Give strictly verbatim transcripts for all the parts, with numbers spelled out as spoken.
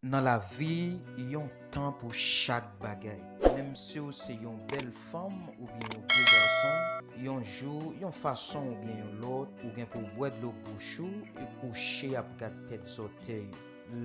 Nan lavi, yon tan pou chak bagay. Menm si w se yon bèl fanm oubyen yon gwo gason, yon jou, yon fason oubyen yon lòt, ou gen pou w bwè dlo bouch ou e kouche ap gad tèt zòtèy ou.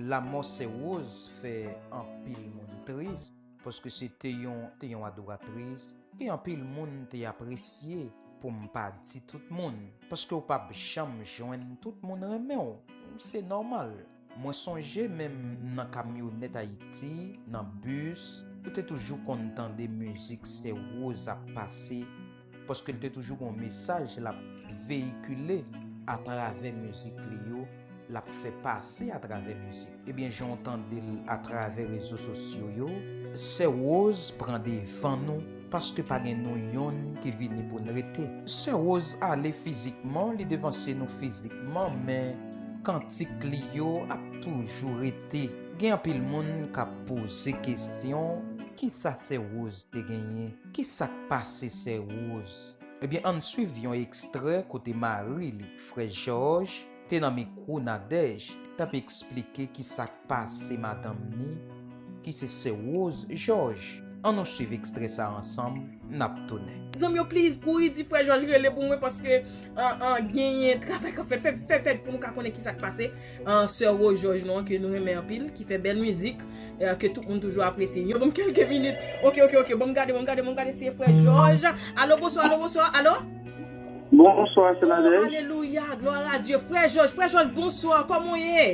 Lanmò Sè Woz fè anpil moun tris, paske se te yon, te yon adoratris ke anpil moun te apresye, pou m pa di tout moun, paske w p ap janm jwenn tout moun renmen w. Se nòmal. Mwen sonje menm nan kamyonèt Ayiti, nan bis, ou te toujou konn tande mizik Sè Woz ap pase, paske l te toujou gon mesaj l ap veyikile atravè mizik li yo, l ap fè pase atravè mizik. Ebyen, jan w tande l atravè rezo sosyo yo, Sè Woz pran devan nou, paske pa gen nou yonn ki vini pou n rete. Sè Woz ale fizikman, li devanse nou fizikman, men kantik li yo ap toujou rete. Gen anpil moun k ap poze kesyon, kisa Sè Woz te genyen? Kisa k pase Sè Woz? Ebyen, ann swiv yon ekstrè kote mari li, frè Jòj, te nan mikwo Nadège, t ap eksplike kisa k pase madanm ni, ki se sè Woz Jòj. Ann nou swiv ekstrè sa a ansanm, n ap tounen. Zanmi yo, please, kouri di frè Jòj rele pou mwen, paske, an, an, genyen travay k ap fèt, fèt, fèt, fèt pou nou ka konnen kisa k pase. An, sè Woz Jòj nou an, ke nou renmen anpil, ki fè bèl mizik, eh, ke tout moun toujou apresye. Yo, ban m kèlke minit. Ok, ok, ok. Ban m gade, ban m gade, ban m gade si e frè Jòj. Alo, bonswa, alo, bonswa, alo? Bonswa, sè Nadège. Alelouya, glwa a Dye. Frè Jòj, frè Jòj, bonswa. Kòman w ye?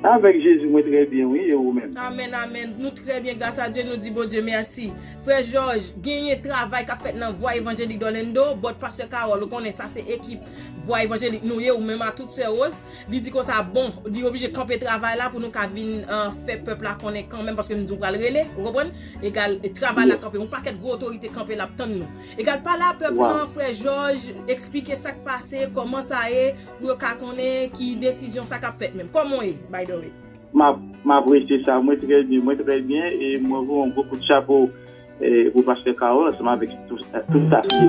Avèk Jezi, mwen trè byen, wi, e ou menm? Amèn, amèn. Nou trè byen, gras a Dye, nou di Bondye mèsi. Frè Jòj, genyen travay k ap fèt nan Vwa Evanjelik Dòlendo, bòt pastè Carole, ou konnen sa se ekip Vwa Evanjelik nou ye, ou menm a tout sè Woz. Li di konsa, bon, li oblije kanpe travay la pou nou ka vin, eh, fè pèp la konnen kanmenm, paske m di w pral rele, ou konprann? Egal, e travay la kanpe, yon pakèt gwo otorite kanpe l ap tann nou. Egal, pale a pèp lan, frè Jòj, eksplike sa k pase, kòman sa ye, pou yo ka konnen ki desizyon sa k ap fèt menm. Kòman w ye, by the way? M ap, m apresye sa. Mwen trè byen, mwen trè byen, e mwen voye yon gwo kout chapo, e, pou pastè Carole, ansanm avèk tout, tout staf li.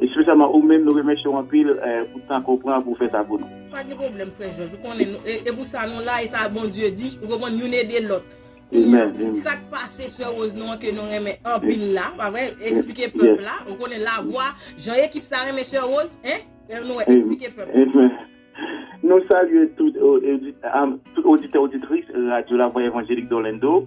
Espesyalman ou menm, nou remèsye w anpil, e, pou tan ke w pran pou w fè sa pou nou. Pa gen pwoblèm, frè Jòj. Ou konnen, nou, e, e pou sa nou la, e sa Bondye di, ou konprann, youn ede lòt. Kounye a, sa k pase sè Woz nou an ke nou renmen anpil la, pa vre? Eksplike pèp la. Ou konnen lavwa, jan ekip sa renmen sè Woz, en? Nou wè, eksplike pèp la. Nou salye tout, o-, odi-, am, tout oditè, oditris Radyo Lavwa Evanjelik Dòlendo.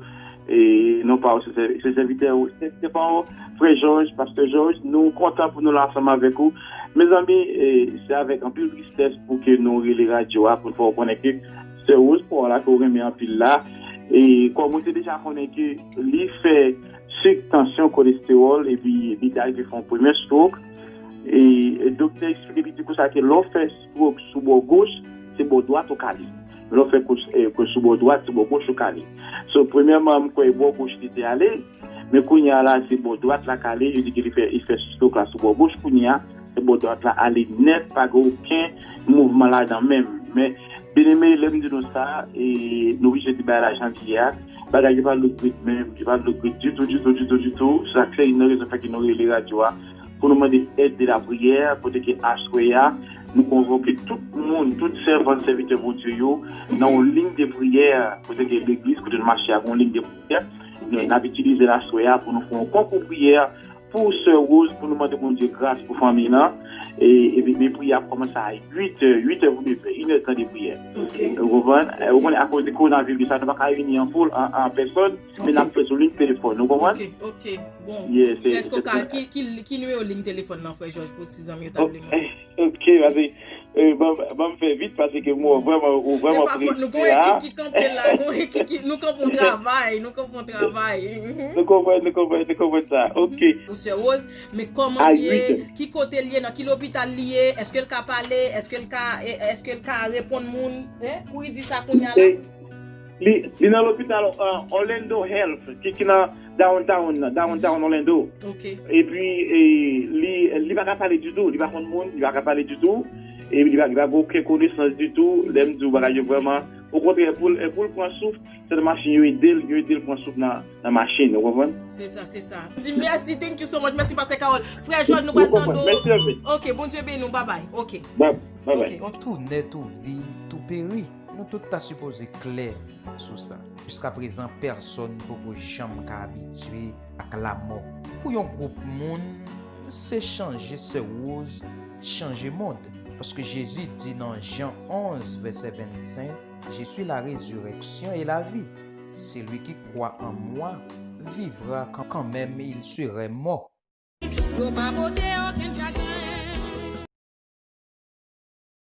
E non pa w, se sè-, se sèvitè w, se, se pa w, frè Jòj, pastè Jòj, nou kontan pou nou la ansanm avèk ou. Mezanmi, e, se avèk anpil tristès pou ke nou rele radyo a, pou n fè w konnen ke sè Woz pa w la ke w renmen anpil la, e kòm ou te deja konnen ke li fè sik, tansyon, kolestewòl, epi li te arive fè yon premye stroke. E, e doktè eksplike li di konsa ke lè w fè stroke sou bò goch, se bò dwat ou ka ale. Lè w fè kous, e, kous sou bò dwat, se bò goch ou ka ale. So, premyèman, m kwè bò goch li te ale, men kounye a la, se bò dwat la k ale, yo di ke li fè, li fè stroke la sou bò goch, kounye a, se bò dwat la ale nèt, pa gen okenn mouvman ladan menm. Men, byeneme, lè m di nou sa, e, nou oblije di bagay la jan l ye a, bagay yo pa look good menm, yo pa look good ditou, ditou, ditou, ditou. Sa k fè youn nan rezon fè ke nou rele radyo a, pou nou mande èd de lapriyè, kote ke aswè a, nou konvoke tout moun, tout sèvant, sèvitè Bondye yo, nan yon liy de priyè, kote ke legliz, kote nou mache a, yon liy de priyè. Nou, n ap itilize l aswè a pou nou fè yon konkou priyè pou sè Woz, pou nou mande Bondye gras pou fanmi l lan. E, epi, epi priyè ap kòmanse a uit è, uit è pou nevè, inèdtan de priyè. Ou konprann? E, ou konnen, akoz de kowonaviris la, nou pa ka reyini an foul, an, an pèsòn, men n ap fè sou liy telefòn, ou konprann? Ok, ok, bon. Èske w ka, ki, ki, ki nimewo liy telefòn nan, frè Jòj, pou si zanmi yo ta vle mande? Ok, paske, e, ban, ban m fè vit, paske mwen vrèman, ou vrèman prese la. Nou gon ekip ki kanpe la, gon ekip ki, nou kanpe yon travay, nou kanpe yon travay. Nou konprann, nou konprann, nou konprann sa. Ok. Sè Woz, men kòman l ye, ki kote l ye, nan ki lopital li ye, èske l ka pale, èske l ka, e, èske l ka reponn moun, en? Kouri di sa kounye a la. Li, li nan lopital, uh, Orlando Health, ki, ki nan downtown, downtown Orlando. Ok. Epi, e, li, li pa ka pale ditou, li pa konn moun, li pa ka pale ditou. Epi li pa, li pa gen okenn konesans ditou. Lè m di w bagay yo vrèman, okontrè, pou l, pou l pran souf, se nan machin yo ede l, yo ede l pran souf nan, nan machin, ou konprann? Se sa, se sa. Di mèsi, thank you so much. Mèsi, pastè Carole. Frè Jòj, nou pral tande w. Mèsi anpil. Ok, Bondye beni w, bye bye. Ok. Bye, bye bye. Ok, ok. Tou nèt ou vi, tou peri. Nou tout ta sipoze klè sou sa. Jiskaprezan, pèsonn poko janm ka abitye ak lamò. Pou yon gwoup moun, se chanje sè woz, chanje mond. Paske Jezi di nan Jan onz, vèsè vennsenk, Je suis la résurrection et la vie. Celui qui croit en moi vivra quand, quand même il serait mort. Yo pa pote okenn chagren.